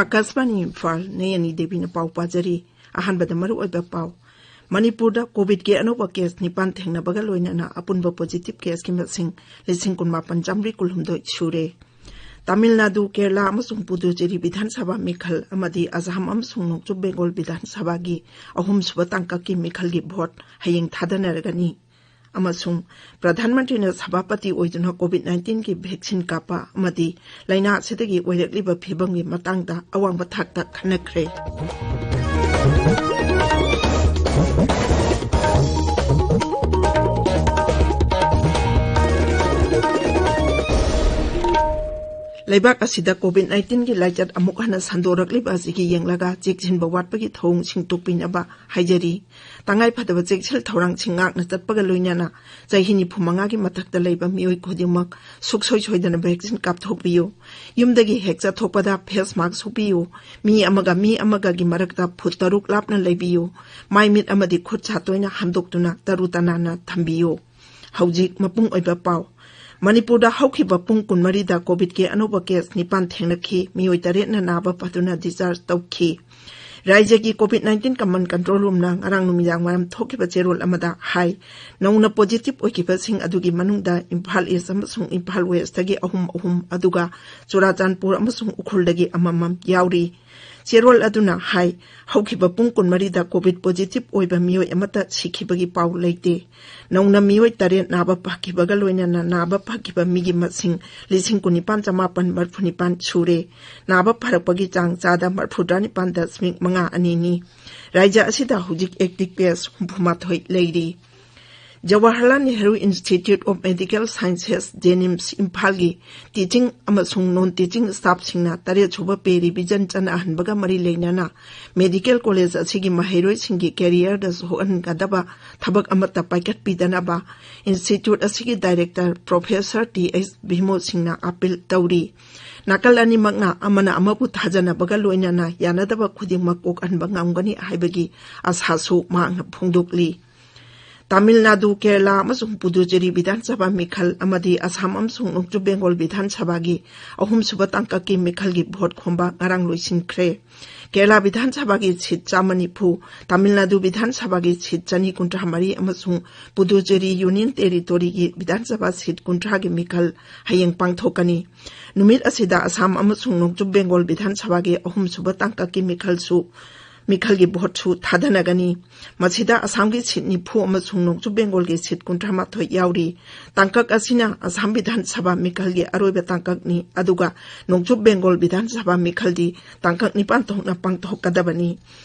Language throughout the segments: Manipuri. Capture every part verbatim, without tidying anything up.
ꯑꯥꯀꯥꯁꯕꯥꯅꯤ ꯏꯝꯐꯥꯜ, ꯅꯌꯅꯤ ꯗꯦꯕꯤꯅ ꯄꯥꯎ ꯄꯥꯖꯔꯤ꯫ ꯑꯍꯥꯟꯕꯗ ꯃꯔꯨꯑꯣꯏꯕ ꯄꯥꯎ꯫ ꯃꯅꯤꯄꯨꯔꯗ ꯀꯣꯚꯤꯗꯀꯤ ꯑꯅꯧꯕ ꯀꯦꯁ ꯅꯤꯄꯥꯟ ꯊꯦꯡꯅꯕꯒ ꯂꯣꯏꯅꯅ ꯑꯄꯨꯟꯕ ꯄꯣꯖꯤꯇꯤꯚ ꯀꯦꯁꯀꯤ ꯃꯁꯤꯡ ꯂꯤꯁꯤꯡ ꯀꯨꯟꯃꯥꯄꯟ ꯆꯥꯃꯔꯤ ꯀꯨꯟꯍꯨꯝꯗꯣꯏ ꯁꯨꯔꯦ꯫ ꯇꯥꯃꯤꯜ ꯅꯥꯗꯨ, ꯀꯦꯔꯂꯥ ꯑꯃꯁꯨꯡ ꯄꯨꯗꯨꯆꯦꯔꯤ ꯕꯤꯙꯥꯟ ꯁꯚꯥ ꯃꯤꯈꯜ ꯑꯃꯗꯤ ꯑꯁꯥꯝ ꯑꯃꯁꯨꯡ ꯅꯣꯡꯆꯨꯞ ꯕꯦꯡꯒꯣꯜ ꯕꯤꯙꯥꯟ ꯁꯚꯥꯒꯤ ꯑꯍꯨꯝꯁꯨꯕ ꯇꯥꯡꯀꯛꯀꯤ ꯃꯤꯈꯜꯒꯤ ꯚꯣꯠ ꯍꯌꯦꯡ ꯊꯥꯗꯅꯔꯒꯅꯤ꯫ ꯑꯃꯁꯨꯡ ꯄ꯭ꯔꯙꯥꯟ ꯃꯟꯇ꯭ꯔꯤꯅ ꯁꯚꯥꯄꯇꯤ ꯑꯣꯏꯗꯨꯅ ꯀꯣꯚꯤꯗ ꯅꯥꯏꯟꯇꯤꯟꯒꯤ ꯚꯦꯛꯁꯤꯟ ꯀꯥꯞꯄ ꯑꯃꯗꯤ ꯂꯥꯏꯅꯥ ꯑꯁꯤꯗꯒꯤ ꯑꯣꯏꯔꯛꯂꯤꯕ ꯐꯤꯕꯝꯒꯤ ꯃꯇꯥꯡꯗ ꯑꯋꯥꯡꯕ ꯊꯥꯛꯇ ꯈꯟꯅꯈ꯭ꯔꯦ꯫ ꯂꯩꯕꯥꯛ ꯑꯁꯤꯗ ꯀꯣꯚꯤꯗ ꯅꯥꯏꯟꯇꯤꯟꯒꯤ ꯂꯥꯏꯆꯠ ꯑꯃꯨꯛ ꯍꯟꯅ ꯁꯟꯗꯣꯔꯛꯂꯤꯕ ꯑꯁꯤꯒꯤ ꯌꯦꯡꯂꯒ ꯆꯦꯛꯁꯤꯟꯕ ꯋꯥꯠꯄꯒꯤ ꯊꯧꯑꯣꯡꯁꯤꯡ ꯇꯣꯛꯄꯤꯅꯕ ꯍꯥꯏꯖꯔꯤ꯫ ꯇꯉꯥꯏ ꯐꯗꯕ ꯆꯦꯛꯁꯤꯜ ꯊꯧꯔꯥꯡꯁꯤꯡ ꯉꯥꯛꯅ ꯆꯠꯄꯒ ꯂꯣꯏꯅꯅ ꯆꯍꯤ ꯅꯤꯐꯨ ꯃꯉꯥꯒꯤ ꯃꯊꯛꯇ ꯂꯩꯕ ꯃꯤꯑꯣꯏ ꯈꯨꯗꯤꯡꯃꯛ ꯁꯨꯛꯁꯣꯏ ꯁꯣꯏꯗꯅ ꯚꯦꯛꯁꯤꯟ ꯀꯥꯞꯊꯣꯛꯄꯤꯌꯨ꯫ ꯌꯨꯝꯗꯒꯤ ꯍꯦꯛ ꯆꯠꯊꯣꯛꯄꯗ ꯐꯦꯁ ꯃꯥꯁꯛ ꯎꯞꯄꯤꯌꯨ꯫ ꯃꯤ ꯑꯃꯒ ꯃꯤ ꯑꯃꯒꯒꯤ ꯃꯔꯛꯇ ꯐꯨꯠ ꯇꯔꯨꯛ ꯂꯥꯞꯅ ꯂꯩꯕꯤꯌꯨ꯫ ꯃꯥꯏ ꯃꯤꯠ ꯑꯃꯗꯤ ꯈꯨꯠ ꯁꯥ ꯇꯣꯏꯅ ꯍꯥꯝꯗꯣꯛꯇꯨꯅ ꯇꯔꯨ ꯇꯅꯥꯟꯅ ꯊꯝꯕꯤꯌꯨ꯫ ꯍꯧꯖꯤꯛ ꯃꯄꯨꯡ ꯑꯣꯏꯕ ꯄꯥꯎ꯫ ꯃꯅꯤꯄꯨꯔꯗ ꯍꯧꯈꯤꯕ ꯄꯨꯡ ꯀꯨꯟꯃꯔꯤꯗ ꯀꯣꯚꯤꯗꯀꯤ ꯑꯅꯧꯕ ꯀꯦꯁ ꯅꯤꯄꯥꯟ ꯊꯦꯡꯅꯈꯤ꯫ ꯃꯤꯑꯣꯏ ꯇꯔꯦꯠꯅ ꯅꯥꯕ ꯐꯗꯨꯅ ꯗꯤꯁꯆꯥꯔꯖ ꯇꯧꯈꯤ꯫ ꯔꯥꯖ꯭ꯌꯒꯤ ꯀꯣꯚꯤꯗ ꯅꯥꯏꯟꯇꯤꯟ ꯀꯃꯥꯟ ꯀꯟꯇ꯭ꯔꯣꯜ ꯔꯨꯝꯅ ꯉꯔꯥꯡ ꯅꯨꯃꯤꯗꯥꯡ ꯋꯥꯏꯔꯝ ꯊꯣꯛꯈꯤꯕ ꯆꯦꯔꯣꯜ ꯑꯃꯗ ꯍꯥꯏ, ꯅꯧꯅ ꯄꯣꯖꯤꯇꯤꯚ ꯑꯣꯏꯈꯤꯕꯁꯤꯡ ꯑꯗꯨꯒꯤ ꯃꯅꯨꯡꯗ ꯏꯝꯐꯥꯜ ꯏꯁ ꯑꯃꯁꯨꯡ ꯏꯝꯐꯥꯜ ꯋꯦꯁꯇꯒꯤ ꯑꯍꯨꯝ ꯑꯍꯨꯝ, ꯑꯗꯨꯒ ꯆꯨꯔꯥꯆꯥꯟꯄꯨꯔ ꯑꯃꯁꯨꯡ ꯎꯈ꯭ꯔꯨꯜꯗꯒꯤ ꯑꯃꯃꯝ ꯌꯥꯎꯔꯤ꯫ ꯆꯦꯔꯣꯜ ꯑꯗꯨꯅ ꯍꯥꯏ, ꯍꯧꯈꯤꯕ ꯄꯨꯡ ꯀꯨꯟꯃꯔꯤꯗ ꯀꯣꯚꯤꯗ ꯄꯣꯖꯤꯇꯤꯚ ꯑꯣꯏꯕ ꯃꯤꯑꯣꯏ ꯑꯃꯠꯇ ꯁꯤꯈꯤꯕꯒꯤ ꯄꯥꯎ ꯂꯩꯇꯦ꯫ ꯅꯧꯅ ꯃꯤꯑꯣꯏ ꯇꯔꯦꯠ ꯅꯥꯕ ꯐꯈꯤꯕꯒ ꯂꯣꯏꯅꯅ ꯅꯥꯕ ꯐꯈꯤꯕ ꯃꯤꯒꯤ ꯃꯁꯤꯡ ꯂꯤꯁꯤꯡ ꯀꯨꯟꯅꯤꯄꯥꯟ ꯆꯃꯥꯄꯟ ꯃꯔꯤꯐꯨ ꯅꯤꯄꯥꯟ ꯁꯨꯔꯦ꯫ ꯅꯥꯕ ꯐꯔꯛꯄꯒꯤ ꯆꯥꯡ ꯆꯥꯗ ꯃꯔꯤꯐꯨꯇꯔꯥ ꯅꯤꯄꯥꯟ ꯗꯁꯃꯤꯛ ꯃꯉꯥ ꯑꯅꯤꯅꯤ꯫ ꯔꯥꯖ꯭ꯌ ꯑꯁꯤꯗ ꯍꯧꯖꯤꯛ ꯑꯦꯛꯇꯤꯚ ꯀꯦꯁ ꯍꯨꯝꯐꯨꯃꯥꯊꯣꯏ ꯂꯩꯔꯤ꯫ Jawaharlal Nehru institute of medical sciences, JNIMS, ꯏꯝꯐꯥꯜꯒꯤ ꯇꯤꯆꯤꯡ ꯑꯃꯁꯨꯡ ꯅꯣꯟ ꯇꯤꯆꯤꯡ ꯁ꯭ꯇꯥꯐꯁꯤꯡꯅ ꯇꯔꯦꯠꯁꯨꯕ ꯄꯦ ꯔꯤꯚꯤꯖꯟ ꯆꯠꯅꯍꯟꯕꯒ ꯃꯔꯤ ꯂꯩꯅꯅ ꯃꯦꯗꯤꯀꯦꯜ ꯀꯣꯂꯦꯖ ꯑꯁꯤꯒꯤ ꯃꯍꯩꯔꯣꯏꯁꯤꯡꯒꯤ ꯀꯦꯔꯤꯌꯔꯗ ꯁꯣꯛꯍꯟꯒꯗꯕ ꯊꯕꯛ ꯑꯃꯠꯇ ꯄꯥꯏꯈꯠꯄꯤꯗꯅꯕ ꯏꯟꯁꯇꯤꯇ꯭ꯌꯨꯠ ꯑꯁꯤꯒꯤ ꯗꯥꯏꯔꯦꯛꯇꯔ ꯄ꯭ꯔꯣꯐꯦꯁꯔ ꯇꯤ ꯑꯩꯆ ꯚꯤꯃꯣ ꯁꯤꯡꯅ ꯑꯥꯄꯤꯜ ꯇꯧꯔꯤ꯫ ꯅꯥꯀꯜ ꯑꯅꯤꯃꯛꯅ ꯑꯃꯅ ꯑꯃꯕꯨ ꯊꯥꯖꯅꯕꯒ ꯂꯣꯏꯅꯅ ꯌꯥꯅꯗꯕ ꯈꯨꯗꯤꯡꯃꯛ ꯀꯣꯛꯍꯟꯕ ꯉꯝꯒꯅꯤ ꯍꯥꯏꯕꯒꯤ ꯑꯁꯥꯁꯨ ꯃꯍꯥꯛꯅ ꯐꯣꯡꯗꯣꯛꯂꯤ꯫ ꯇꯥꯃꯤꯜ ꯅꯥꯗꯨ, ꯀꯦꯔꯂꯥ ꯑꯃꯁꯨꯡ ꯄꯨꯗꯨꯆꯦꯔꯤ ꯕꯤꯙꯥꯟ ꯁꯚꯥ ꯃꯤꯈꯜ ꯑꯃꯗꯤ ꯑꯁꯥꯝ ꯑꯃꯁꯨꯡ ꯅꯣꯡꯆꯨꯞ ꯕꯦꯡꯒꯣꯜ ꯕꯤꯙꯥꯟ ꯁꯚꯥꯒꯤ ꯑꯍꯨꯝꯁꯨꯕ ꯇꯥꯡꯀꯛꯀꯤ ꯃꯤꯈꯜꯒꯤ ꯚꯣꯠ ꯈꯣꯝꯕ ꯉꯔꯥꯡ ꯂꯣꯏꯁꯤꯟꯈ꯭ꯔꯦ꯫ ꯀꯦꯔꯂꯥ ꯕꯤꯙꯥꯟ ꯁꯚꯥꯒꯤ ꯁꯤꯠ ꯆꯥꯝꯃ ꯅꯤꯐꯨ, ꯇꯥꯃꯤꯜ ꯅꯥꯗꯨ ꯕꯤꯙꯥꯟ ꯁꯚꯥꯒꯤ ꯁꯤꯠ ꯆꯅꯤ ꯀꯨꯟꯊ꯭ꯔꯥ ꯃꯔꯤ ꯑꯃꯁꯨꯡ ꯄꯨꯗꯨꯆꯦꯔꯤ ꯌꯨꯅꯤꯌꯟ ꯇꯦꯔꯤꯇꯣꯔꯤꯒꯤ ꯕꯤꯙꯥꯟ ꯁꯚꯥ ꯁꯤꯠ ꯀꯨꯟꯊ꯭ꯔꯥꯒꯤ ꯃꯤꯈꯜ ꯍꯌꯦꯡ ꯄꯥꯡꯊꯣꯛꯀꯅꯤ꯫ ꯅꯨꯃꯤꯠ ꯑꯁꯤꯗ ꯑꯁꯥꯝ ꯑꯃꯁꯨꯡ ꯅꯣꯡꯆꯨꯞ ꯕꯦꯡꯒꯣꯜ ꯕꯤꯙꯥꯟ ꯁꯚꯥꯒꯤ ꯑꯍꯨꯝꯁꯨꯕ ꯇꯥꯡꯀꯛꯀꯤ ꯃꯤꯈꯜꯁꯨ, ꯃꯤꯈꯜꯒꯤ ꯚꯣꯠꯁꯨ ꯊꯥꯗꯅꯒꯅꯤ꯫ ꯃꯁꯤꯗ ꯑꯁꯥꯝꯒꯤ ꯁꯤꯠ ꯅꯤꯐꯨ ꯑꯃꯁꯨꯡ ꯅꯣꯡꯆꯨꯞ ꯕꯦꯡꯒꯣꯜꯒꯤ ꯁꯤꯠ ꯀꯨꯟꯊ꯭ꯔꯥ ꯃꯥꯊꯣꯏ ꯌꯥꯎꯔꯤ꯫ ꯇꯥꯡꯀꯛ ꯑꯁꯤꯅ ꯑꯁꯥꯝ ꯕꯤꯙꯥꯟ ꯁꯚꯥ ꯃꯤꯈꯜꯒꯤ ꯑꯔꯣꯏꯕ ꯇꯥꯡꯀꯛꯅꯤ, ꯑꯗꯨꯒ ꯅꯣꯡꯆꯨꯞ ꯕꯦꯡꯒꯣꯜ ꯕꯤꯙꯥꯟ ꯁꯚꯥ ꯃꯤꯈꯜꯗꯤ ꯇꯥꯡꯀꯛ ꯅꯤꯄꯥꯟ ꯊꯣꯛꯅ ꯄꯥꯡꯊꯣꯛꯀꯗꯕꯅꯤ꯫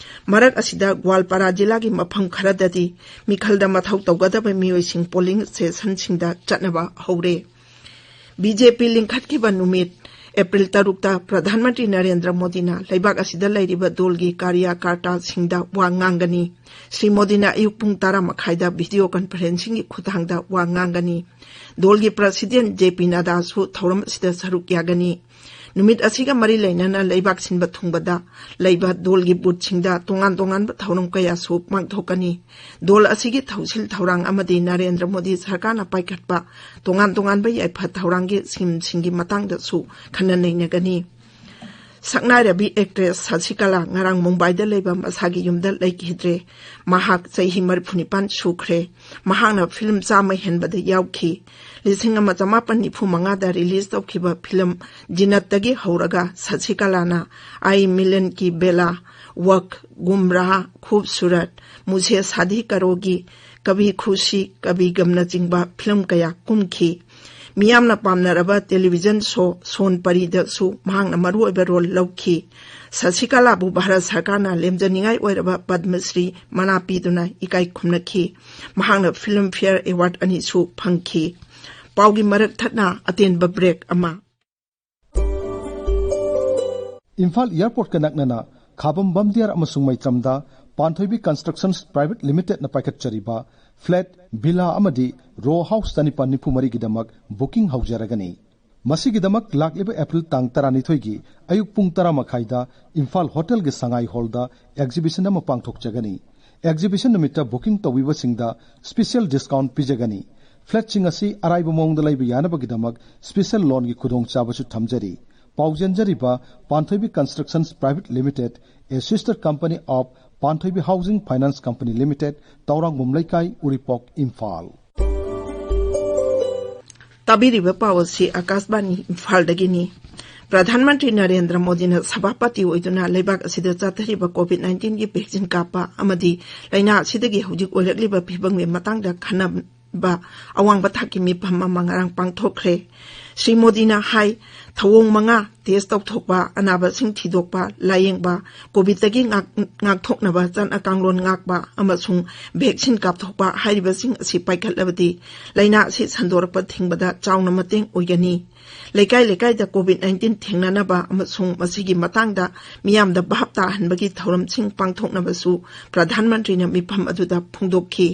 ꯃꯔꯛ ꯑꯁꯤꯗ ꯒ꯭ꯋꯥꯜꯄꯥꯔꯥ ꯖꯤꯂꯥꯒꯤ ꯃꯐꯝ ꯈꯔꯗꯗꯤ ꯃꯤꯈꯜꯗ ꯃꯊꯧ ꯇꯧꯒꯗꯕ ꯃꯤꯑꯣꯏꯁꯤꯡ ꯄꯣꯂꯤꯡ ꯁ꯭ꯇꯦꯁꯟꯁꯤꯡꯗ ꯆꯠꯅꯕ ꯍꯧꯔꯦ꯫ ꯕꯤ ꯖꯦ ꯄꯤ ꯂꯤꯡꯈꯠꯈꯤꯕ ꯅꯨꯃꯤꯠ, ꯑꯦꯄ꯭ꯔꯤꯜ ꯇꯔꯨꯛꯇ ꯄ꯭ꯔꯙꯥꯟ ꯃꯟꯇ꯭ꯔꯤ ꯅꯔꯦꯟꯗ꯭ꯔ ꯃꯣꯗꯤꯅ ꯂꯩꯕꯥꯛ ꯑꯁꯤꯗ ꯂꯩꯔꯤꯕ ꯗꯣꯜꯒꯤ ꯀꯥꯔꯌꯀꯔꯇꯥꯁꯤꯡꯗ ꯋꯥ ꯉꯥꯡꯒꯅꯤ꯫ ꯁ꯭ꯔꯤ ꯃꯣꯗꯤꯅ ꯑꯌꯨꯛ ꯄꯨꯡ ꯇꯔꯥ ꯃꯈꯥꯏꯗ ꯚꯤꯗꯤꯑꯣ ꯀꯟꯐꯔꯦꯟꯁꯤꯡꯒꯤ ꯈꯨꯠꯊꯥꯡꯗ ꯋꯥ ꯉꯥꯡꯒꯅꯤ꯫ ꯗꯣꯜꯒꯤ ꯄ꯭ꯔꯁꯤꯗꯦꯟ ꯖꯦ ꯄꯤ ꯅꯗꯥꯁꯨ ꯊꯧꯔꯝ ꯑꯁꯤꯗ ꯁꯔꯨꯛ ꯌꯥꯒꯅꯤ꯫ ꯅꯨꯃꯤꯠ ꯑꯁꯤꯒ ꯃꯔꯤ ꯂꯩꯅꯅ ꯂꯩꯕꯥꯛ ꯁꯤꯟꯕ ꯊꯨꯡꯕꯗ ꯂꯩꯕ ꯗꯣꯜꯒꯤ ꯕꯨꯊꯁꯤꯡꯗ ꯇꯣꯉꯥꯟ ꯇꯣꯉꯥꯟꯕ ꯊꯧꯔꯝ ꯀꯌꯥꯁꯨ ꯄꯥꯡꯊꯣꯛꯀꯅꯤ꯫ ꯗꯣꯜ ꯑꯁꯤꯒꯤ ꯊꯧꯁꯤꯜ ꯊꯧꯔꯥꯡ ꯑꯃꯗꯤ ꯅꯔꯦꯟꯗ꯭ꯔ ꯃꯣꯗꯤ ꯁꯔꯀꯥꯔꯅ ꯄꯥꯏꯈꯠꯄ ꯇꯣꯉꯥꯟ ꯇꯣꯉꯥꯟꯕ ꯌꯥꯏꯐ ꯊꯧꯔꯥꯡꯒꯤ ꯁ꯭ꯀꯤꯝꯁꯤꯡꯒꯤ ꯃꯇꯥꯡꯗꯁꯨ ꯈꯟꯅ ꯅꯩꯅꯒꯅꯤ꯫ ꯁꯛꯅꯥꯏꯔꯕꯤ ꯑꯦꯛꯇ꯭ꯔꯦꯁ ꯁꯁꯤꯀꯂꯥ ꯉꯔꯥꯡ ꯃꯨꯝꯕꯥꯏꯗ ꯂꯩꯕ ꯃꯁꯥꯒꯤ ꯌꯨꯝꯗ ꯂꯩꯈꯤꯗ꯭ꯔꯦ꯫ ꯃꯍꯥꯛ ꯆꯍꯤ ꯃꯔꯤꯐꯨ ꯅꯤꯄꯥꯟ ꯁꯨꯈ꯭ꯔꯦ꯫ ꯃꯍꯥꯛꯅ ꯐꯤꯂꯝ ꯆꯥꯝꯃ ꯍꯦꯟꯕꯗ ꯌꯥꯎꯈꯤ꯫ ꯂꯤꯁꯤꯡ ꯑꯃ ꯆꯃꯥꯄꯟ ꯅꯤꯐꯨ ꯃꯉꯥꯗ ꯔꯤꯂꯤꯖ ꯇꯧꯈꯤꯕ ꯐꯤꯂꯝ ꯖꯤꯅꯠꯇꯒꯤ ꯍꯧꯔꯒ ꯁꯁꯤꯀꯂꯥꯅ ꯑꯥꯏ ꯃꯤꯂꯟ ꯀꯤ ꯕꯦꯂꯥ, ꯋꯛ, ꯒꯨꯝꯔꯥꯍ, ꯈꯨꯕꯁꯨꯔꯠ, ꯃꯨꯁꯦ ꯁꯥꯗꯤ ꯀꯔꯣꯒꯤ, ꯀꯕꯤ ꯈꯨꯁꯤ ꯀꯕꯤ ꯒꯝꯅꯆꯤꯡꯕ ꯐꯤꯂꯝ ꯀꯌꯥ ꯀꯨꯝꯈꯤ꯫ ꯃꯤꯌꯥꯝꯅ ꯄꯥꯝꯅꯔꯕ ꯇꯦꯂꯤꯚꯤꯖꯟ ꯁꯣ ꯁꯣꯟ ꯄꯔꯤꯗꯁꯨ ꯃꯍꯥꯛꯅ ꯃꯔꯨꯑꯣꯏꯕ ꯔꯣꯜ ꯂꯧꯈꯤ꯫ ꯁꯁꯤꯀꯂꯥꯕꯨ ꯚꯥꯔꯠ ꯁꯔꯀꯥꯔꯅ ꯂꯦꯝꯖꯅꯤꯡꯉꯥꯏ ꯑꯣꯏꯔꯕ ꯄꯗꯃ ꯁ꯭ꯔꯤ ꯃꯅꯥ ꯄꯤꯗꯨꯅ ꯏꯀꯥꯏ ꯈꯨꯝꯅꯈꯤ꯫ ꯃꯍꯥꯛꯅ ꯐꯤꯜꯝ ꯐꯤꯌꯔ ꯑꯦꯋꯥꯔꯗ ꯑꯅꯤꯁꯨ ꯐꯪꯈꯤ꯫ ꯄꯥꯎꯒꯤ ꯃꯔꯛ ꯊꯠꯅ ꯑꯇꯦꯟꯕ ꯕ꯭ꯔꯦꯛ ꯑꯃ꯫ ꯏꯝꯐꯥꯜ ꯑꯦꯌꯔꯄꯣꯔꯠꯀ ꯅꯛꯅꯅ ꯈꯥꯕꯝ ꯕꯝꯗꯤꯌꯥꯔ ꯑꯃꯁꯨꯡ ꯃꯩꯇ꯭ꯔꯝꯗ ꯄꯥꯟꯊꯣꯏꯕꯤ ꯀꯟꯁꯇ꯭ꯔꯛꯁꯟꯁ ꯄ꯭ꯔꯥꯏꯚꯦꯠ ꯂꯤꯃꯤꯇꯦꯗꯅ ꯄꯥꯏꯈꯠꯆꯔꯤꯕ ꯐ꯭ꯂꯦꯠ, ꯚꯤꯂꯥ ꯑꯃꯗꯤ ꯔꯣ ꯍꯥꯎꯁ ꯆꯅꯤꯄꯥꯟ ꯅꯤꯐꯨ ꯃꯔꯤꯒꯤꯗꯃꯛ ꯕꯨꯀꯤꯡ ꯍꯧꯖꯔꯒꯅꯤ꯫ ꯃꯁꯤꯒꯤꯗꯃꯛ ꯂꯥꯛꯂꯤꯕ ꯑꯦꯄ꯭ꯔꯤꯜ ꯇꯥꯡ ꯇꯔꯥꯅꯤꯊꯣꯏꯒꯤ ꯑꯌꯨꯛ ꯄꯨꯡ ꯇꯔꯥ ꯃꯈꯥꯏꯗ ꯏꯝꯐꯥꯜ ꯍꯣꯇꯦꯜꯒꯤ ꯁꯉꯥꯏ ꯍꯣꯜꯗ ꯑꯦꯛꯖꯤꯕꯤꯁꯟ ꯑꯃ ꯄꯥꯡꯊꯣꯛꯆꯒꯅꯤ꯫ ꯑꯦꯛꯖꯤꯕꯤꯁꯟ ꯅꯨꯃꯤꯠꯇ ꯕꯨꯀꯤꯡ ꯇꯧꯕꯤꯕꯁꯤꯡꯗ ꯁ꯭ꯄꯦꯁꯤꯌꯦꯜ ꯗꯤꯁꯀꯥꯎꯟꯠ ꯄꯤꯖꯒꯅꯤ꯫ ꯐ꯭ꯂꯦꯠꯁꯤꯡ ꯑꯁꯤ ꯑꯔꯥꯏꯕ ꯃꯑꯣꯡꯗ ꯂꯩꯕ ꯌꯥꯅꯕꯒꯤꯗꯃꯛ ꯁ꯭ꯄꯦꯁꯤꯌꯦꯜ ꯂꯣꯟꯒꯤ ꯈꯨꯗꯣꯡꯆꯥꯕꯁꯨ ꯊꯝꯖꯔꯤ꯫ ꯄꯥꯎ ꯆꯦꯟꯖꯔꯤꯕ Panthoibi constructions private limited, a sister company of Panthoibi housing finance company limited, Thourangbam Leikai, Uripok, Imphal. ꯇꯥꯕꯤꯔꯤꯕ ꯄꯥꯎ ꯑꯁꯤ ꯑꯀꯥꯁꯕꯥꯅꯤ ꯏꯝꯐꯥꯜꯗꯒꯤꯅꯤ꯫ ꯄ꯭ꯔꯙꯥꯟ ꯃꯟꯇ꯭ꯔꯤ ꯅꯔꯦꯟꯗ꯭ꯔ ꯃꯣꯗꯤꯅ ꯁꯚꯥꯄꯇꯤ ꯑꯣꯏꯗꯨꯅ ꯂꯩꯕꯥꯛ ꯑꯁꯤꯗ ꯆꯠꯊꯔꯤꯕ ꯀꯣꯚꯤꯗ ꯅꯥꯏꯟꯇꯤꯟꯒꯤ ꯚꯦꯛꯁꯤꯟ ꯀꯥꯞꯄ ꯑꯃꯗꯤ ꯂꯥꯏꯅꯥ ꯑꯁꯤꯗꯒꯤ ꯍꯧꯖꯤꯛ ꯑꯣꯏꯔꯛꯂꯤꯕ ꯐꯤꯕꯝꯒꯤ ꯃꯇꯥꯡꯗ ꯈꯟꯅꯕ ꯑꯋꯥꯡꯕ ꯊꯥꯛꯀꯤ ꯃꯤꯐꯝ ꯑꯃ ꯉꯔꯥꯡ ꯄꯥꯡꯊꯣꯛꯈ꯭ꯔꯦ꯫ ꯁ꯭ꯔꯤ ꯃꯣꯗꯤꯅ ꯍꯥꯏ, ꯊꯧꯑꯣꯡ ꯃꯉꯥ ꯇꯦꯁ ꯇꯧꯊꯣꯛꯄ, ꯑꯅꯥꯕꯁꯤꯡ ꯊꯤꯗꯣꯛꯄ, ꯂꯥꯌꯦꯡꯕ, ꯀꯣꯚꯤꯗꯇꯒꯤ ꯉꯥꯛ-, ꯉꯥꯛꯊꯣꯛꯅꯕ ꯆꯠꯅ ꯀꯥꯡꯂꯣꯟ ꯉꯥꯛꯄ ꯑꯃꯁꯨꯡ ꯚꯦꯛꯁꯤꯟ ꯀꯥꯞꯊꯣꯛꯄ ꯍꯥꯏꯔꯤꯕꯁꯤꯡ ꯑꯁꯤ ꯄꯥꯏꯈꯠꯂꯕꯗꯤ ꯂꯥꯏꯅꯥ ꯑꯁꯤ ꯁꯟꯗꯣꯔꯛꯄ ꯊꯤꯡꯕꯗ ꯆꯥꯎꯅ ꯃꯇꯦꯡ ꯑꯣꯏꯒꯅꯤ꯫ ꯂꯩꯀꯥꯏ ꯂꯩꯀꯥꯏꯗ ꯀꯣꯚꯤꯗ ꯅꯥꯏꯟꯇꯤꯟ ꯊꯦꯡꯅꯅꯕ ꯑꯃꯁꯨꯡ ꯃꯁꯤꯒꯤ ꯃꯇꯥꯡꯗ ꯃꯤꯌꯥꯝꯗ ꯚꯥꯞ ꯇꯥꯍꯟꯕꯒꯤ ꯊꯧꯔꯝꯁꯤꯡ ꯄꯥꯡꯊꯣꯛꯅꯕꯁꯨ ꯄ꯭ꯔꯙꯥꯟ ꯃꯟꯇ꯭ꯔꯤꯅ ꯃꯤꯐꯝ ꯑꯗꯨꯗ ꯐꯣꯡꯗꯣꯛꯈꯤ꯫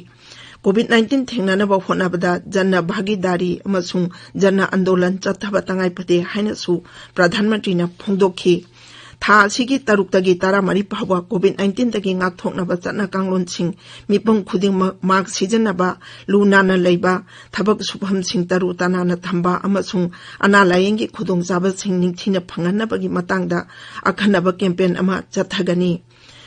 ꯀꯣꯚꯤꯗ ꯅꯥꯏꯟꯇꯤꯟ ꯊꯦꯡꯅꯅꯕ ꯍꯣꯠꯅꯕꯗ ꯖꯟꯅ ꯚꯥꯒꯤꯗꯥꯔꯤ ꯑꯃꯁꯨꯡ ꯖꯟꯅ ꯑꯟꯗꯣꯂꯟ ꯆꯠꯊꯕ ꯇꯉꯥꯏ ꯐꯗꯦ ꯍꯥꯏꯅꯁꯨ ꯄ꯭ꯔꯙꯥꯟ ꯃꯟꯇ꯭ꯔꯤꯅ ꯐꯣꯡꯗꯣꯛꯈꯤ꯫ ꯊꯥ ꯑꯁꯤꯒꯤ ꯇꯔꯨꯛꯇꯒꯤ ꯇꯔꯥꯃꯔꯤ ꯐꯥꯎꯕ ꯀꯣꯚꯤꯗ ꯅꯥꯏꯟꯇꯤꯟꯗꯒꯤ ꯉꯥꯛꯊꯣꯛꯅꯕ ꯆꯠꯅ ꯀꯥꯡꯂꯣꯟꯁꯤꯡ, ꯃꯤꯄꯨꯝ ꯈꯨꯗꯤꯡꯃꯛ ꯃꯥꯛꯁ ꯁꯤꯖꯤꯟꯅꯕ, ꯂꯨ ꯅꯥꯟꯅ ꯂꯩꯕ, ꯊꯕꯛ ꯁꯨꯐꯝꯁꯤꯡ ꯇꯔꯨ ꯇꯅꯥꯟꯅ ꯊꯝꯕ ꯑꯃꯁꯨꯡ ꯑꯅꯥ ꯂꯥꯌꯦꯡꯒꯤ ꯈꯨꯗꯣꯡꯆꯥꯕꯁꯤꯡ ꯅꯤꯡꯊꯤꯅ ꯐꯪꯍꯟꯅꯕꯒꯤ ꯃꯇꯥꯡꯗ ꯑꯈꯟꯅꯕ ꯀꯦꯝꯄꯦꯟ ꯑꯃ ꯆꯠꯊꯒꯅꯤ꯫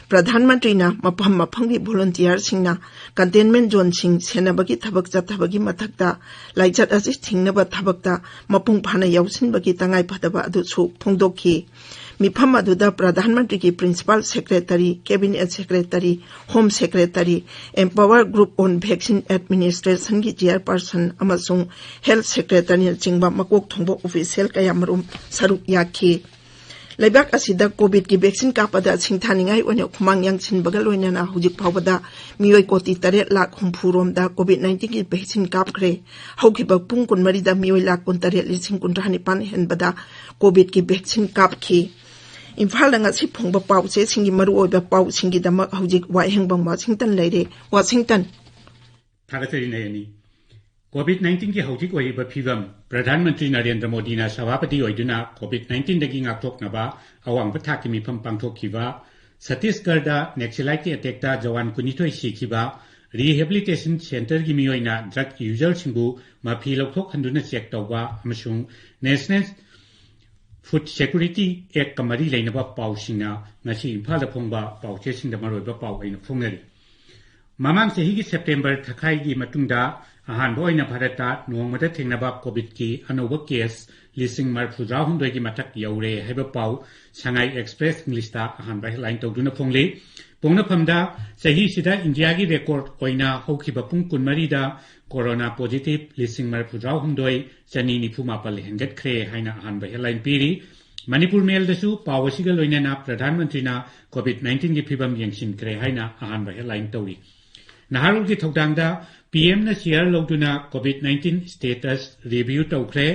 ꯄ꯭ꯔꯙꯥꯟ ꯃꯟꯇ꯭ꯔꯤꯅ ꯃꯐꯝ ꯃꯐꯝꯒꯤ ꯚꯣꯂꯨꯟꯇꯤꯌꯔꯁꯤꯡꯅ ꯀꯟꯇꯦꯟꯃꯦꯟꯠ ꯖꯣꯟꯁꯤꯡ ꯁꯦꯟꯅꯕꯒꯤ ꯊꯕꯛ ꯆꯠꯊꯕꯒꯤ ꯃꯊꯛꯇ ꯂꯥꯏꯆꯠ ꯑꯁꯤ ꯊꯤꯡꯅꯕ ꯊꯕꯛꯇ ꯃꯄꯨꯡ ꯐꯥꯅ ꯌꯥꯎꯁꯤꯟꯕꯒꯤ ꯇꯉꯥꯏꯐꯗꯕ ꯑꯗꯨꯁꯨ ꯐꯣꯡꯗꯣꯛꯈꯤ꯫ ꯃꯤꯐꯝ ꯑꯗꯨꯗ ꯄ꯭ꯔꯙꯥꯟ ꯃꯟꯇ꯭ꯔꯤꯒꯤ principal secretary, cabinet secretary, home secretary, Empower Group on Vaccine Administrationꯒꯤ ꯆꯦꯌꯔꯄꯔꯁꯟ ꯑꯃꯁꯨꯡ ꯍꯦꯜꯊ ꯁꯦꯀ꯭ꯔꯦꯇꯔꯤꯅꯆꯤꯡꯕ ꯃꯀꯣꯛ ꯊꯣꯡꯕ ꯑꯣꯐꯤꯁꯤꯌꯦꯜ ꯀꯌꯥꯃꯔꯨꯝ ꯁꯔꯨꯛ ꯌꯥꯈꯤ꯫ ꯂꯩꯕꯥꯛ ꯑꯁꯤꯗ ꯀꯣꯚꯤꯗꯀꯤ ꯚꯦꯛꯁꯤꯟ ꯀꯥꯞꯄꯗ ꯁꯤꯡꯊꯥꯅꯤꯡꯉꯥꯏ ꯑꯣꯏꯅ ꯈꯨꯃꯥꯡ ꯌꯥꯡꯁꯤꯟꯕꯒ ꯂꯣꯏꯅꯅ ꯍꯧꯖꯤꯛ ꯐꯥꯎꯕꯗ ꯃꯤꯑꯣꯏ ꯀꯣꯇꯤ ꯇꯔꯦꯠ ꯂꯥꯈ ꯍꯨꯝꯐꯨ ꯔꯣꯝꯗ ꯀꯣꯚꯤꯗ ꯅꯥꯏꯟꯇꯤꯟꯒꯤ ꯚꯦꯛꯁꯤꯟ ꯀꯥꯞꯈ꯭ꯔꯦ꯫ ꯍꯧꯈꯤꯕ ꯄꯨꯡ ꯀꯨꯟꯃꯔꯤꯗ ꯃꯤꯑꯣꯏ ꯂꯥꯈ ꯀꯨꯟꯇꯔꯦꯠ ꯂꯤꯁꯤꯡ ꯀꯨꯟꯊ꯭ꯔꯥ ꯅꯤꯄꯥꯟ ꯍꯦꯟꯕꯗ ꯀꯣꯚꯤꯗꯀꯤ ꯚꯦꯛꯁꯤꯟ ꯀꯥꯞꯈꯤ꯫ ꯏꯝꯐꯥꯜꯗ ꯉꯁꯤ ꯐꯣꯡꯕ ꯄꯥꯎꯆꯦꯁꯤꯡꯒꯤ ꯃꯔꯨꯑꯣꯏꯕ ꯄꯥꯎꯁꯤꯡꯒꯤꯗꯃꯛ ꯍꯧꯖꯤꯛ ꯋꯥꯍꯦꯡꯕꯝ ꯋꯥꯁꯤꯡꯇꯟ ꯂꯩꯔꯦ꯫ ꯋꯥꯁꯤꯡꯇꯟ꯫ ꯊꯥꯒꯠꯆꯔꯤ ꯅꯌꯅꯤ꯫ ꯀꯣꯚꯤꯗ ꯅꯥꯏꯟꯇꯤꯟꯒꯤ ꯍꯧꯖꯤꯛ ꯑꯣꯏꯔꯤꯕ ꯐꯤꯕꯝ, ꯄ꯭ꯔꯙꯥꯟ ꯃꯟꯇ꯭ꯔꯤ ꯅꯔꯦꯟꯗ꯭ꯔ ꯃꯣꯗꯤꯅ ꯁꯚꯥꯄꯇꯤ ꯑꯣꯏꯗꯨꯅ ꯀꯣꯚꯤꯗ ꯅꯥꯏꯟꯇꯤꯟꯗꯒꯤ ꯉꯥꯛꯊꯣꯛꯅꯕ ꯑꯋꯥꯡꯕ ꯊꯥꯛꯀꯤ ꯃꯤꯐꯝ ꯄꯥꯡꯊꯣꯛꯈꯤꯕ꯫ ꯁꯇꯤꯁꯒꯔꯗ ꯅꯦꯛꯁꯂꯥꯏꯠꯀꯤ ꯑꯦꯇꯦꯛꯇ ꯖꯋꯥꯟ ꯀꯨꯟꯅꯤꯊꯣꯏ ꯁꯤꯈꯤꯕ, ꯔꯤꯍꯦꯕꯤꯂꯤꯇꯦꯁꯟ ꯁꯦꯟꯇꯔꯒꯤ ꯃꯤꯑꯣꯏꯅ ꯗ꯭ꯔꯒ ꯌꯨꯖꯔꯁꯤꯡꯕꯨ ꯃꯐꯤ ꯂꯧꯊꯣꯛꯍꯟꯗꯨꯅ ꯆꯦꯛ ꯇꯧꯕ ꯑꯃꯁꯨꯡ ꯅꯦꯁꯅꯦꯜ ꯐꯨꯗ ꯁꯦꯀ꯭ꯌꯨꯔꯤꯇꯤ ꯑꯦꯛꯀ ꯃꯔꯤ ꯂꯩꯅꯕ ꯄꯥꯎꯁꯤꯡꯅ ꯉꯁꯤ ꯏꯝꯐꯥꯜꯗ ꯐꯣꯡꯕ ꯄꯥꯎꯆꯦꯁꯤꯡꯗ ꯃꯔꯨꯑꯣꯏꯕ ꯄꯥꯎ ꯑꯩꯅ ꯐꯣꯡꯅꯔꯤ꯫ ꯃꯃꯥꯡ ꯆꯍꯤꯒꯤ ꯁꯦꯞꯇꯦꯝꯕꯔ ꯊꯥꯈꯥꯏꯒꯤ ꯃꯇꯨꯡꯗ ꯑꯍꯥꯟꯕ ꯑꯣꯏꯅ ꯚꯥꯔꯠꯇ ꯅꯣꯡꯃꯗ ꯊꯦꯡꯅꯕ ꯀꯣꯚꯤꯗꯀꯤ ꯑꯅꯧꯕ ꯀꯦꯁ ꯂꯤꯁꯤꯡ ꯃꯔꯤꯐꯨꯇꯔꯥꯍꯨꯝꯗꯣꯏꯒꯤ ꯃꯊꯛ ꯌꯧꯔꯦ ꯍꯥꯏꯕ ꯄꯥꯎ ꯁꯉꯥꯏ ꯑꯦꯛꯁꯄ꯭ꯔꯦꯁ ꯏꯪꯂꯤꯁꯇ ꯑꯍꯥꯟꯕ ꯍꯦꯗꯂꯥꯏꯟ ꯇꯧꯗꯨꯅ ꯐꯣꯡꯂꯤ꯫ ꯄꯣꯛꯅꯐꯝꯗ ꯆꯍꯤꯁꯤꯗ ꯏꯟꯗꯤꯌꯥꯒꯤ ꯔꯦꯀꯣꯔꯗ ꯑꯣꯏꯅ ꯍꯧꯈꯤꯕ ꯄꯨꯡ ꯀꯨꯟꯃꯔꯤꯗ ꯀꯣꯔꯣꯅꯥ ꯄꯣꯖꯤꯇꯤꯚ ꯂꯤꯁꯤꯡ ꯃꯔꯤꯐꯨꯇꯔꯥꯍꯨꯝꯗꯣꯏ ꯆꯅꯤ ꯅꯤꯐꯨ ꯃꯥꯄꯜ ꯍꯦꯟꯒꯠꯈ꯭ꯔꯦ ꯍꯥꯏꯅ ꯑꯍꯥꯟꯕ ꯍꯦꯗꯂꯥꯏꯟ ꯄꯤꯔꯤ꯫ ꯃꯅꯤꯄꯨꯔ ꯃꯦꯜꯗꯁꯨ ꯄꯥꯎ ꯑꯁꯤꯒ ꯂꯣꯏꯅꯅ ꯄ꯭ꯔꯙꯥꯟ ꯃꯟꯇ꯭ꯔꯤꯅ ꯀꯣꯚꯤꯗ ꯅꯥꯏꯟꯇꯤꯟꯒꯤ ꯐꯤꯕꯝ ꯌꯦꯡꯁꯤꯟꯈ꯭ꯔꯦ ꯍꯥꯏꯅ ꯑꯍꯥꯟꯕ ꯍꯦꯗꯂꯥꯏꯟ ꯇꯧꯔꯤ꯫ ꯅꯍꯥꯔꯣꯜꯒꯤ ꯊꯧꯗꯥꯡꯗ ꯄꯤ ꯑꯦꯝꯅ ꯁꯤꯌꯥꯔ ꯂꯧꯗꯨꯅ ꯀꯣꯚꯤꯗ ꯅꯥꯏꯟꯇꯤꯟ ꯁ꯭ꯇꯦꯇꯁ ꯔꯤꯚꯤꯌꯨ ꯇꯧꯈ꯭ꯔꯦ,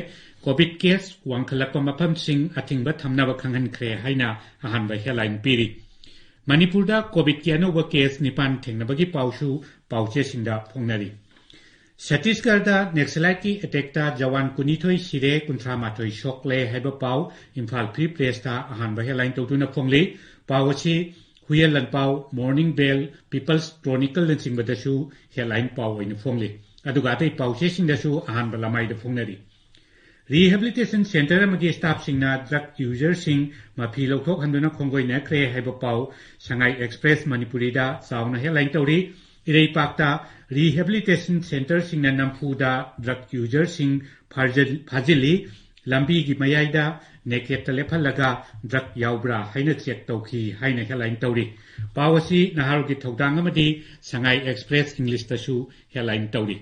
ꯀꯣꯚꯤꯗ ꯀꯦꯁ ꯋꯥꯡꯈꯠꯂꯛꯄ ꯃꯐꯝꯁꯤꯡ ꯑꯊꯤꯡꯕ ꯊꯝꯅꯕ ꯈꯪꯍꯟꯈ꯭ꯔꯦ ꯍꯥꯏꯅ ꯑꯍꯥꯟꯕ ꯍꯦꯗꯂꯥꯏꯟ ꯄꯤꯔꯤ꯫ ꯃꯅꯤꯄꯨꯔꯗ ꯀꯣꯚꯤꯗꯀꯤ ꯑꯅꯧꯕ ꯀꯦꯁ ꯅꯤꯄꯥꯟ ꯊꯦꯡꯅꯕꯒꯤ ꯄꯥꯎꯁꯨ ꯄꯥꯎꯆꯦꯁꯤꯡꯗ ꯐꯣꯡꯅꯔꯤ꯫ ꯁꯠꯇꯤꯁꯒꯔꯗ ꯅꯦꯛꯁꯂꯥꯏꯠꯀꯤ ꯑꯦꯇꯦꯛꯇ ꯖꯋꯥꯟ ꯀꯨꯟꯅꯤꯊꯣꯏ ꯁꯤꯔꯦ, ꯀꯨꯟꯊ꯭ꯔꯥ ꯃꯥꯊꯣꯏ ꯁꯣꯛꯂꯦ ꯍꯥꯏꯕ ꯄꯥꯎ ꯏꯝꯐꯥꯜ ꯐ꯭ꯔꯤ ꯄ꯭ꯔꯦꯁꯇ ꯑꯍꯥꯟꯕ ꯍꯦꯗꯂꯥꯏꯟ ꯇꯧꯗꯨꯅ ꯐꯣꯡꯂꯤ꯫ ꯄꯥꯎ ꯑꯁꯤ ꯍꯨꯏꯌꯦꯟ ꯂꯥꯟꯄꯥꯎ, ꯃꯣꯔꯅꯤꯡ ꯕꯦꯜ, ꯄꯤꯄꯜꯁ ꯀ꯭ꯔꯣꯅꯤꯀꯜꯅꯆꯤꯡꯕꯗꯁꯨ ꯍꯦꯗꯂꯥꯏꯟ ꯄꯥꯎ ꯑꯣꯏꯅ ꯐꯣꯡꯂꯤ꯫ ꯑꯗꯨꯒ ꯑꯇꯩ ꯄꯥꯎꯆꯦꯁꯤꯡꯗꯁꯨ ꯑꯍꯥꯟꯕ ꯂꯃꯥꯏꯗ ꯐꯣꯡꯅꯔꯤ꯫ ꯔꯤꯍꯦꯕꯤꯂꯤꯇꯦꯁꯟ ꯁꯦꯟꯇꯔ ꯑꯃꯒꯤ ꯁ꯭ꯇꯥꯐꯁꯤꯡꯅ ꯗ꯭ꯔꯒ ꯌꯨꯖꯔꯁꯤꯡ ꯃꯐꯤ ꯂꯧꯊꯣꯛꯍꯟꯗꯨꯅ ꯈꯣꯡꯒꯣꯏꯅꯈ꯭ꯔꯦ ꯍꯥꯏꯕ ꯄꯥꯎ ꯁꯉꯥꯏ ꯑꯦꯛꯁꯄ꯭ꯔꯦꯁ ꯃꯅꯤꯄꯨꯔꯤꯗ ꯆꯥꯎꯅ ꯍꯦꯗꯂꯥꯏꯟ ꯇꯧꯔꯤ꯫ ꯏꯔꯩꯄꯥꯛꯇ ꯔꯤꯍꯦꯕꯤꯂꯤꯇꯦꯁꯟ ꯁꯦꯟꯇꯔꯁꯤꯡꯅ ꯅꯝꯐꯨꯗ ꯗ꯭ꯔꯒ ꯌꯨꯖꯔꯁꯤꯡ ꯐꯥꯖꯤꯜ-, ꯐꯥꯖꯤꯜꯂꯤ꯫ ꯂꯝꯕꯤꯒꯤ ꯃꯌꯥꯏꯗ ꯅꯦꯀꯦꯠꯇ ꯂꯦꯞꯍꯜꯂꯒ ꯗ꯭ꯔꯒ ꯌꯥꯎꯕ꯭ꯔꯥ ꯍꯥꯏꯅ ꯆꯦꯛ ꯇꯧꯈꯤ ꯍꯥꯏꯅ ꯍꯦꯗꯂꯥꯏꯟ ꯇꯧꯔꯤ꯫ ꯄꯥꯎ ꯑꯁꯤ ꯅꯍꯥꯔꯣꯜꯒꯤ ꯊꯧꯗꯥꯡ ꯑꯃꯗꯤ ꯁꯉꯥꯏ ꯑꯦꯛꯁꯄ꯭ꯔꯦꯁ ꯏꯪꯂꯤꯁꯇꯁꯨ ꯍꯦꯗꯂꯥꯏꯟ ꯇꯧꯔꯤ꯫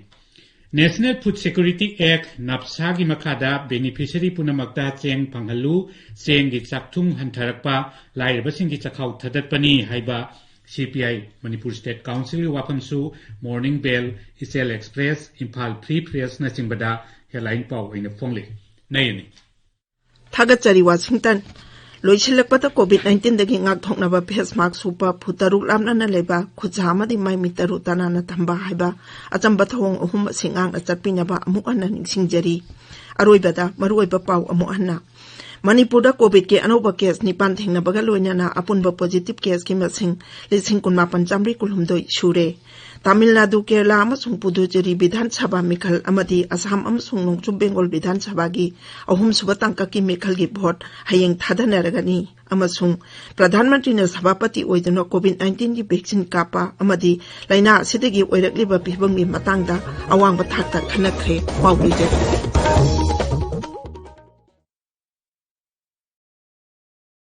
ꯅꯦꯁꯅꯦꯜ ꯐꯨꯗ ꯁꯦꯀ꯭ꯌꯨꯔꯤꯇꯤ ꯑꯦꯛ, ꯅꯥꯞꯁꯥꯒꯤ ꯃꯈꯥꯗ ꯕꯦꯅꯤꯐꯤꯁꯔꯤ ꯄꯨꯝꯅꯃꯛꯇ ꯆꯦꯡ ꯐꯪꯍꯜꯂꯨ, ꯆꯦꯡꯒꯤ ꯆꯥꯛꯊꯨꯡ ꯍꯟꯊꯔꯛꯄ, ꯂꯥꯏꯔꯕꯁꯤꯡꯒꯤ ꯆꯥꯛꯈꯥꯎ ꯊꯥꯗꯠꯄꯅꯤ ꯍꯥꯏꯕ ꯁꯤ ꯄꯤ ꯑꯥꯏ ꯃꯅꯤꯄꯨꯔ ꯁ꯭ꯇꯦꯠ ꯀꯥꯎꯟꯁꯤꯜꯒꯤ ꯋꯥꯐꯝꯁꯨ ꯃꯣꯔꯅꯤꯡ ꯕꯦꯜ, ꯏꯆꯦꯜ ꯑꯦꯛꯁꯄ꯭ꯔꯦꯁ, ꯏꯝꯐꯥꯜ ꯐ꯭ꯔꯤ ꯄ꯭ꯔꯦꯁꯅꯆꯤꯡꯕꯗ ꯍꯦꯗꯂꯥꯏꯟ ꯄꯥꯎ ꯑꯣꯏꯅ ꯐꯣꯡꯂꯤ꯫ ꯅꯌꯅꯤ꯫ ꯊꯥꯒꯠꯆꯔꯤ, ꯋꯥꯁꯤꯡꯇꯟ꯫ ꯂꯣꯏꯁꯤꯜꯂꯛꯄꯗ ꯀꯣꯚꯤꯗ ꯅꯥꯏꯟꯇꯤꯟꯗꯒꯤ ꯉꯥꯛꯊꯣꯛꯅꯕ ꯐꯦꯁ ꯃꯥꯛꯁ ꯎꯞꯄ, ꯐꯨꯠ ꯇꯔꯨꯛ ꯂꯥꯞꯅꯅ ꯂꯩꯕ, ꯈꯨꯠꯁꯥ ꯑꯃꯗꯤ ꯃꯥꯏ ꯃꯤꯠ ꯇꯔꯨ ꯇꯅꯥꯟꯅ ꯊꯝꯕ ꯍꯥꯏꯕ ꯑꯆꯝꯕ ꯊꯧꯑꯣꯡ ꯑꯍꯨꯝ ꯑꯁꯤ ꯉꯥꯛꯅ ꯆꯠꯄꯤꯅꯕ ꯑꯃꯨꯛ ꯍꯟꯅ ꯅꯤꯡꯁꯤꯡꯖꯔꯤ꯫ ꯑꯔꯣꯏꯕꯗ ꯃꯔꯨꯑꯣꯏꯕ ꯄꯥꯎ ꯑꯃꯨꯛ ꯍꯟꯅ꯫ ꯃꯅꯤꯄꯨꯔꯗ ꯀꯣꯚꯤꯗꯀꯤ ꯑꯅꯧꯕ ꯀꯦꯁ ꯅꯤꯄꯥꯟ ꯊꯦꯡꯅꯕꯒ ꯂꯣꯏꯅꯅ ꯑꯄꯨꯟꯕ ꯄꯣꯖꯤꯇꯤꯚ ꯀꯦꯁꯀꯤ ꯃꯁꯤꯡ ꯂꯤꯁꯤꯡ ꯀꯨꯟꯃꯥꯄꯟ ꯆꯥꯃꯔꯤ ꯀꯨꯟꯍꯨꯝꯗꯣꯏ ꯁꯨꯔꯦ꯫ ꯇꯥꯃꯤꯜ ꯅꯥꯗꯨ, ꯀꯦꯔꯂꯥ ꯑꯃꯁꯨꯡ ꯄꯨꯗꯨꯆꯦꯔꯤ ꯕꯤꯙꯥꯟ ꯁꯚꯥ ꯃꯤꯈꯜ ꯑꯃꯗꯤ ꯑꯁꯥꯝ ꯑꯃꯁꯨꯡ ꯅꯣꯡꯆꯨꯞ ꯕꯦꯡꯒꯣꯜ ꯕꯤꯙꯥꯟ ꯁꯚꯥꯒꯤ ꯑꯍꯨꯝꯁꯨꯕ ꯇꯥꯡꯀꯛꯀꯤ ꯃꯤꯈꯜꯒꯤ ꯚꯣꯠ ꯍꯌꯦꯡ ꯊꯥꯗꯅꯔꯒꯅꯤ ꯑꯃꯁꯨꯡ ꯄ꯭ꯔꯙꯥꯟ ꯃꯟꯇ꯭ꯔꯤꯅ ꯁꯚꯥꯄꯇꯤ ꯑꯣꯏꯗꯨꯅ ꯀꯣꯚꯤꯗ ꯅꯥꯏꯟꯇꯤꯟꯒꯤ ꯚꯦꯛꯁꯤꯟ ꯀꯥꯞꯄ ꯑꯃꯗꯤ ꯂꯥꯏꯅꯥ ꯑꯁꯤꯗꯒꯤ ꯑꯣꯏꯔꯛꯂꯤꯕ ꯐꯤꯕꯝꯒꯤ ꯃꯇꯥꯡꯗ ꯑꯋꯥꯡꯕ ꯊꯥꯛꯇ ꯈꯟꯅꯈ꯭ꯔꯦ꯫ ꯄꯥꯎ ꯄꯤꯖꯔꯤ꯫